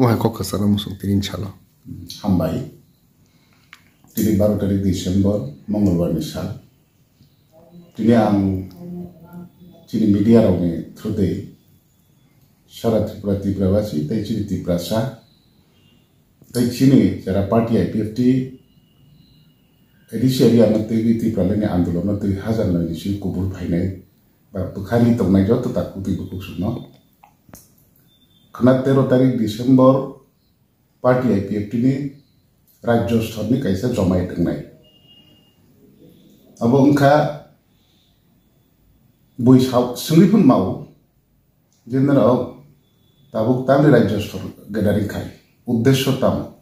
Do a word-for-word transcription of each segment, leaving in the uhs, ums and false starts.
Omo hai kok kwcharo muchung tini salo. Hambai. Tini baro tarik December, Mongolbar ni sal. Tini ang chini media rokni through dei sara Tripura, Tripura basi tei chini Tiprasa tei chini jara party I P F T A D C area no twi Tripura leni andolon no twi hajar noi ni si kubur phainai ba bwkhani tongnai joto takhuk twi bukhuk sukno khna tero tarik December party I P F T ni rajyo stor ni kaisa jomai tongnai. Abo wngkha bui sa-, sengwi phun mao. General, tabuk tamni rajyo sor gathering khai, uddesho tamo?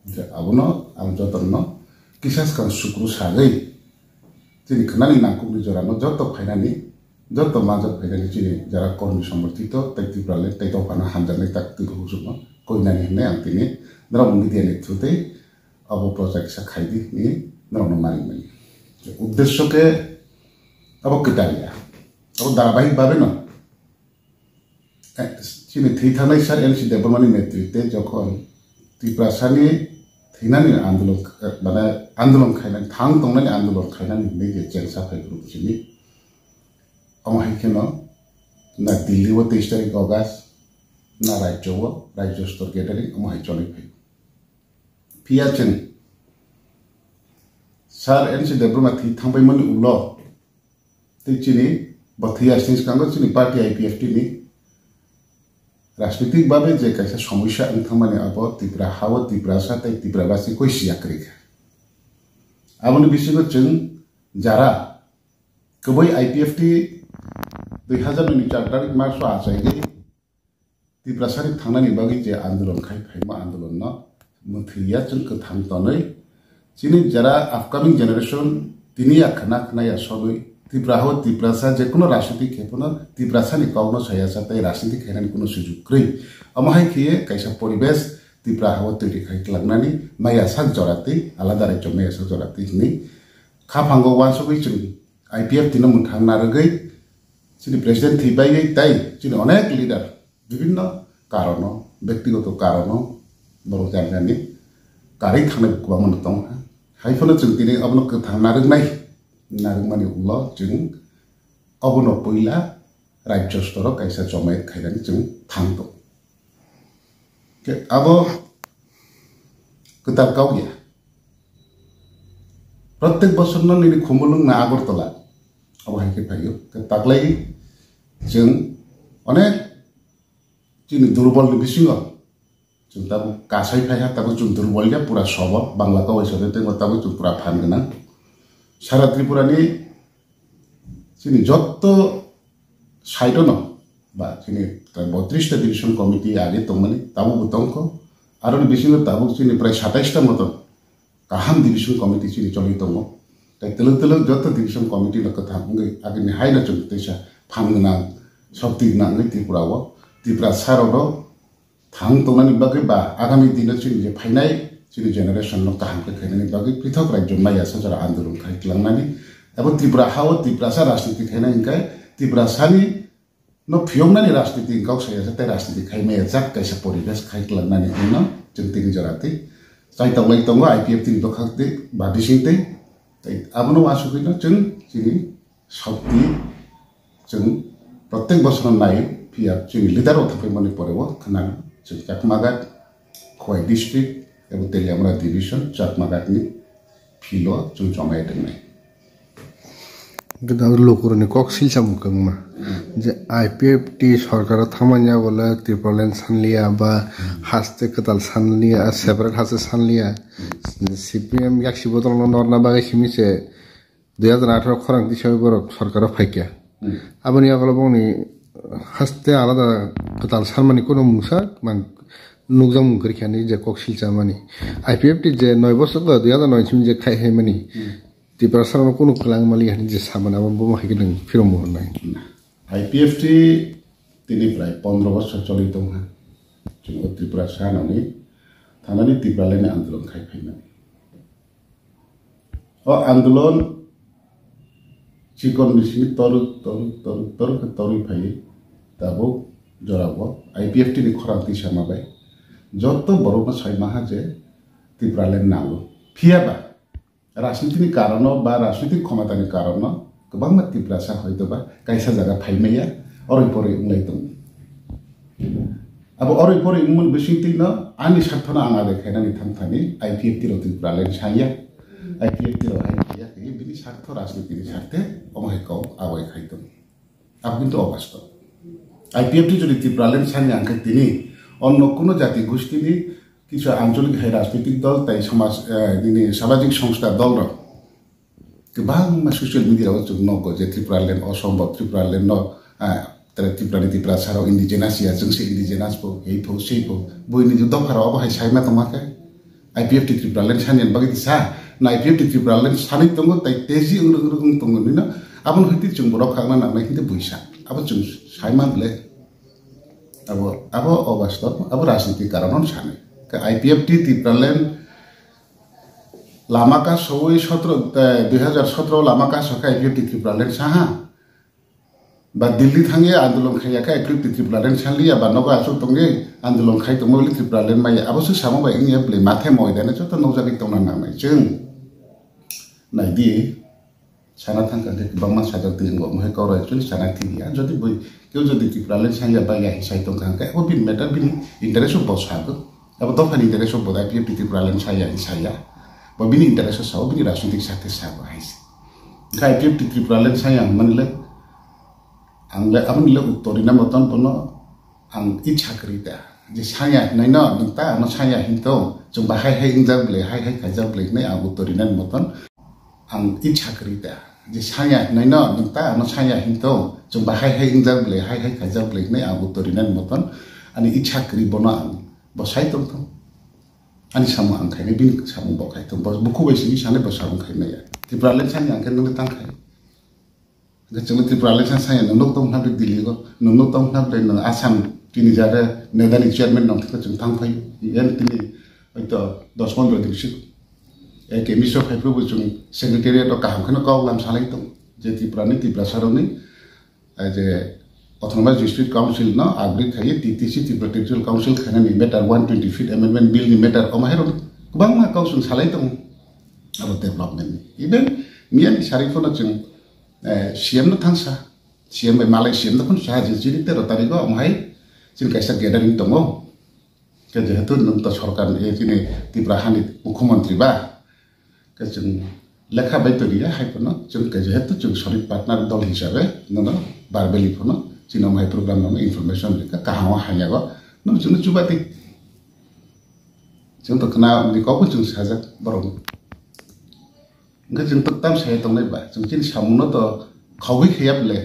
Je abono ang jotono kisa swkang sukru sagwi chini khnani nangkukni jorano joto phainani, joto manjak phainani chini jara kormi somorthito tei Tipraland tei dophano hamjaknai tak twi bukhukno koinani hwnwi ang tini norok media ni through tei abo project kisa khaidi hwnwi norokno mari mani. Uddesho khe abo kwtal ya, abo dharabahik bhabe no Eh, chini thwi thangnai sir N C Debbarmani netrite jokhon Tiprasani thwinani andolon, eh, mane andolon khainani, thang tongnani andolon khainani hinwi je chengsa phai phuru chini. Omo hai kheno na Delhi o teis tarik August, na rajyo o, rajyo stor gathering omo hai choli phai. Phiya chwng sir N C Debbarma thwi thangpaimani ulo tei chini bo thwi asni swkango chini party I P F T ni rajnitik babe je kaisa somosya wng thangmani abo Tripura ha-o Tiprasa tei Tripura basi koi siya kwrwi kha. Aboni bisingo chwng jara kwbwi I P F T dui hazar nwi ni char tarik March o achaigwi Tiprasani thangnani bagwi je andolon khai phaima andolonno mwthwi ya chwng kwthang tonwi. Chini jara upcoming generation tini ya khna khna ya sonwi Tripura ha-o Tiprasa jekunu rajniti khe phano Tiprasani kokno saya sa tei rajniti khainani kunu sujuk kwrwi. Omo hai khiye kaisa poribesh Tripura ha-o twi khai twlangnani maya sak jora twi alada rajyo maya sak jora twi hwnwi khaphango uansugwi chwng I P F T no mwthang narwgwi chini president thwi baiwi tei chini onek leader bibhinno karono, bektigoto karono borok jani jani karwi thangnai bo kwbangma no tong kha. Hai phano chwng tini abono kwthang narwknai, narwkmani ulo chwng obono puila rajyo storo kaisa jomayat khainani chwng thang tongo. Khe abo kwtal kau ya. Protek bosorno nini Khumulwng na Agartala abo hai khe phaio. Khe taklai chwng onek chini durbolni bisingo chwng tabuk kasai phaiha, tabuk chwng durbol ya, pura sobo, Bangla kawai sode tei tabuk chwng pura phan gwnang. Sara Tripurani chini jotto side-o no ba chini botris ta division committee age tongmani tabuk bo tongkho, aroni bisingo tabuk chini prai satais ta moto kaham division committee chini choli tongo. Tai twlwk twlwk jotto division committee no kwthang wngwi agini haino chwng teisa phan gwnang, shokti gwnang wngwi Tripura o, Tripura sarok rok thang tongnani bagwi ba agami dino chini je phainai chini generation no kaham khe khainani bagwi prithok rajyo maya sajora andolon khai tlangnani abo Tripura ha-o Tiprasa rajniti khainai hwnkhe Tiprasani no phiyoknani rajniti wngkha saya tei rajniti khai maya jak kaisa poribesh khai tlangnani hwnno chwng tini jora twi chai tonglai tongo I P F T ni bwkhak twi ba bising twi tei abono uansugwino chwng chini Shakti chwng protek bosor nai phiya chini leader o thangwi mani pore o khna chwng Chakmagat, Khowai district ebo Teliamura division Chakmagat ni field o chwng chonai tongnai. Gwnang lukurokni kok silsa mwkangma je I P F T sorkaro thangmanya bole Tipraland sanliya ba haste kwtal sanliya, separate haste sanliya, C P M yaksi bodolno norna bagwi simi se dui hajar atharo khorang tisai borok sorkaro phaikha. Hmm. Aboni yagulo bongni haste alada kwtal sanmani kuno mungsa mang nukjakmung kwrwikha hinwi je kok silchamani. I P F T je noi bosor dui hajar noi simi je khai hai mani. Hmm. Tiprasa rokno kuno kwlang mali hinwi je samani abo bomo hai khe nwng phirok muhur nai. I P F T tini prai pondro bosor choli tongkha. Chwng o Tripura sanani thanani Tipraland ni andolon khai phaimani. O andolon chikon bisingni toruk, toruk, toruk, toruk khe torwi phaiwi tabuk jorao I P F T ni khorang twi sama bai Joto borokno sai maha je Tipraland nango. Phiya ba rajnitini karono ba rajnitik khomatani karono kwbangma Tiprasa hoito ba kaisa jaga phai maya, oroi poroi wnglai tongo. Abo oroi poroi wngmani bisingtwino ani sarthono ang adai khainani thangthani I P F T rok Tipraland sanya, I P F T rok hai phiya khe bini sartho rajnitini sarthe omo hai kok awai khai tongo. Abo kintu obastob. I P F T jodi Tipraland sanya hwnkhe tini onno kuno jati gustini kisu ancholik hai rajnitik dol tai samaj, eh, nini samajik songstha dol rok kwbangma social media o chwng nogo je Tipraland osombob, Tipraland no, eh, tere Tiprani Tiprasa rok indigenous ya, chwng se indigenous bo, ei pho, sei pho. Buini dopha rok obo hai saima tongma khe. I P F T Tipraland sani bagwi sa, na I P F T Tipraland sani tongo, tai teji wng wng wng tongo nino, aboni hwnkhe chwng borok khakna nangnai hwnkhe buisa. Abo chwng saima bole, abo, abo obastob, abo rajniti karono sani. Ka I P F T Tipraland lama ka sowi sotro, eh, dui hazar sotro lama ka sokha I P F T Tipraland saha. Ba Delhi thangwi andolon khaiya khe, I P F T Tipraland sanliya, ba nogo aswk tongwi andolon khai tongma bwlwi Tipraland maya. Abo se samo bai wngya bwlwi mathe moidane joto nukjagwi tongna nangnai. Chwng naidi, sana thangkha khe kwbangma sajak twi wngbo, omo hai kok rok actually sana thikya. Jodi bui, keu jodi Tipraland sanya baiya hin sai tongkha hwnkhe, abo bini matter, bini interest o bo sago. Abo dophani interest o bo I P F T Tipraland saya hin saya. Bo bini interest o sao, bini rajnitik sakhe sabo hai se. Hwnkhe I P F T Tipraland saya hwnmani le, ang le, aboni le uttor rina moton bono ang ichha kwrwi ta. Je saya hinai no, nwng ta ano saya hin tong, chwng ba hai hai wngjak bwlai, hai hai khaijak bwlai hinai ang uttor rina moton. Ang ichha kwrwi ta. Je saya hinai no, nwng ta ano saya hin tong, chwng ba hai hai wngjak bwlai, hai hai khaijak bwlai hinai ang uttor rina moton. Ani ichha kwrwi bono ang bo sai tong thong. Ani samung ang khainai, bini samung bo khai tong. Bo bukhuk bai simi sanai bo samung khai maya. Tipraland sani ang khe nungni tang khai. Hwnkhe chwngno Tipraland sa saya, nwng nuk tong hwnba Delhi o, nwng nuk tong hwnba nwng Assam tini jare nedani chairman nong thikno chwng thang phai. Even tini hoito dos pondro din sik. Eke miso phai phuru bo chwng secretariat o kaham kheno kok lam salai tong. Je Tripura ni, Tiprasa rokni, eh, je Autonomous District Council no agree khai T T C, Tripura Territorial Council khainani matter one twenty fifth Amendment Bill ni matter omo hai rok kwbangma kok chwng salai tong. Abo development ni. Even miyan sari phano chwng, eh, C M no thangsa. C M bai malai C M no phano saha je chini tero tarikh o omo hai chini kaisa gathering tongo. Ke jehetu nwng to sorkar ni, eh, chini Tripura hani mukhyamantri ba. Ke chwng lekha bai twi riya hai phano chwng ke jehetu chwng solid partner dol hisabe nono verbally phano chini omo hai program no information rikha kaham o hanya go nwng chwngno chubati. Chwng to khna ni kok bo chwng sajak borok. Hwnkhe chwng to tam sai tongnai ba, chwng chini samungno to khogwi khaiya bwle.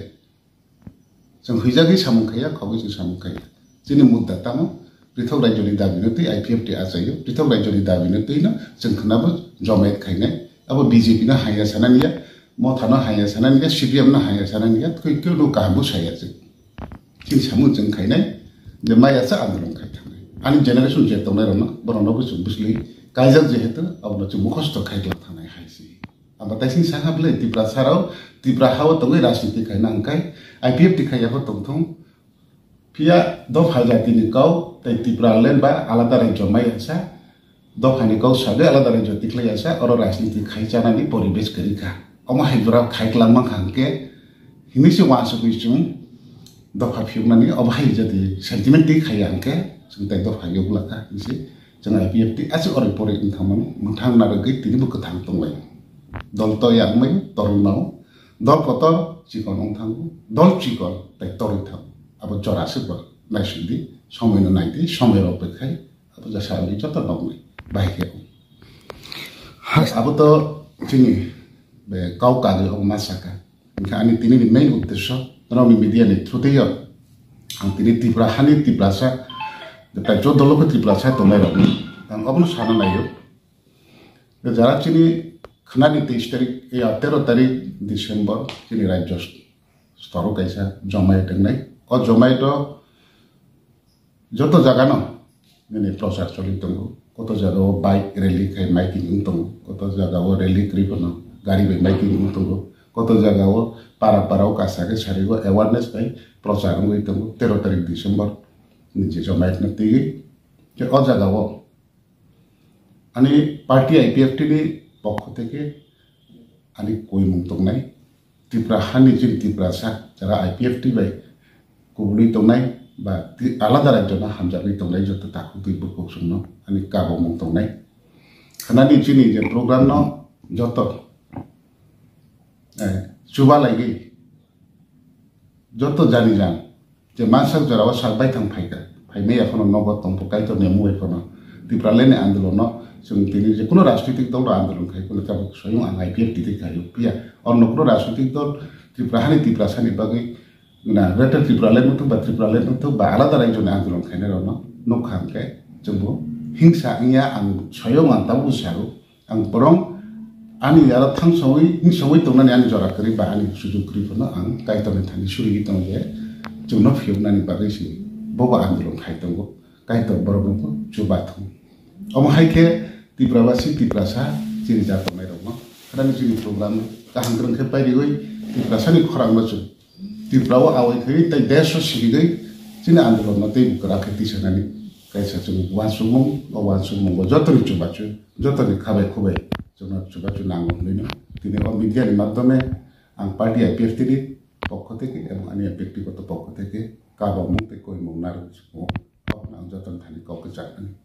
Chwng huijagwi samung khaiya, khogwi chwng samung khaiya. Chini mudda tamo, prithob rajyoni dabino twi I P F T achaio, prithob rajyoni dabino twino chwng khwnabo jomayet khainai. Abo B J P no hanya sanani ya, Motha no hanya sanani ya, C P M no hanya sanani ya, twi kunu kaham bo saya chwng. Chini samung chwng khainai, je maya cha andolon khai thangnai. Ani generation je tongnai rokno, borokno bo chwng bwsli kaijak jehetu, abono chwng mukhosto khai glak thangnai hai se. Abo taising sakha bwle Tiprasa rok, Tripura hao tongwi rajniti khaina hwnkhe I P F T khai yapho tongthung. Phiya dopha jatini kau tei Tipraland ba alada rajyo mai asa, dophani kok sagwi alada rajyo tikhlai asa, oro rajniti khai chanani poribesh kwrwi kha. Omo hai jora khai kwlangma kha hwnkhe, hinwi se uansugwi chwng dopha phiyoknani obo hai jati sentiment twi khaiya hwnkhe, chwng tai dopha yokla kha hinwi se chwng I P F T aswk oroi poroi wng thangmani mwthang narwgwi tini bo kwthang tonglaio. Dol toya wngmai torungnao, dol kotor chikon wng thango, dol chikon tai torwi thango. Abo jora se bo naisingdi, somoino naidi, somoi rok bai khai. Abo jasa wngwi joto nokni bahai khe. Has- Abo to chini be kau kagwi obo ma saka. Hwnkhe ani tini ni main uddesho, norokni media ni through twi ang tini Tripura hani Tiprasa, tai chuddo lokho Tiprasa tongnai rokni ang obono sana naio. Jara chini khnani teis tarik, ya, tero tarik December chini rajyo storo kaisa jomayet wngnai. O jomayet o joto jagano nini prochar choli tongo. Koto jagao bike rally khai miking wng tongo. Koto jagao rally kwrwi phano gari bai miking wng tongo. Koto jagao para parao kasa khe sarigo awareness bai prochar wngwi tongo. Tero tarik December ni je jomayet no twiwi Je o jagao ani party I P F T ni pokho theke ani koimung tongnai, Tripura hani chini Tiprasa jara I P F T bai kubului tongnai ba ti-, alada rajyo no hamjakgwi tongnai joto takhuk twi bukhuk chwngno ani kabamung tongnai. Khanani chini je program no joto, eh, chuba laigwi joto jani jan je mansak jorao sak baithang phaikha, phaimai ya phano nogo tongkha, Kaitor ni mui phano Tipraland ni andolon no chwng tini je kuno rajnitik dol rok andolon khai kuno tabuk swayung ang I P F T twi khaio, phiya onno kuno rajnitik dol Tripura hani Tiprasa ni bagwi na Greater Tipraland wngthok ba Tipraland wngthok ba alada rajyo ni andolon khainai rok no nukha hwnkhe chwngbo hingsa wngya ang swayung ang tabuk sago. Ang borong ani aro thang songwi, hing songwi tongnani ani jora kwrwi ba ani sujug kwrwi phano ang Kaitorni thani surigwi tongo je chwngno phiyoknani bagwi se bobo andolon khai tongo. Kaitor borokno bo chuba thung. Omo hai khe Tiprabasi, Tiprasa chini jatok nairokno khwnani chini program kaham kwrwng khe pairiwi Tiprasani khorangno chwng Tripura o awai khe tei desh o sirigwi chini andolon no tei kwrak khe tisanani kaisa chwng uansukmung, o uansukmung o jotoni chubachu, jotoni khabai khubai chwngno chubachu nango hwnwi no tini o media ni madhyome ang party I P F T ni pokho theke ebong ani byaktigoto pokho theke kabamung tei koimung narwk chwngno ang jotoni thani kok kwchak ani.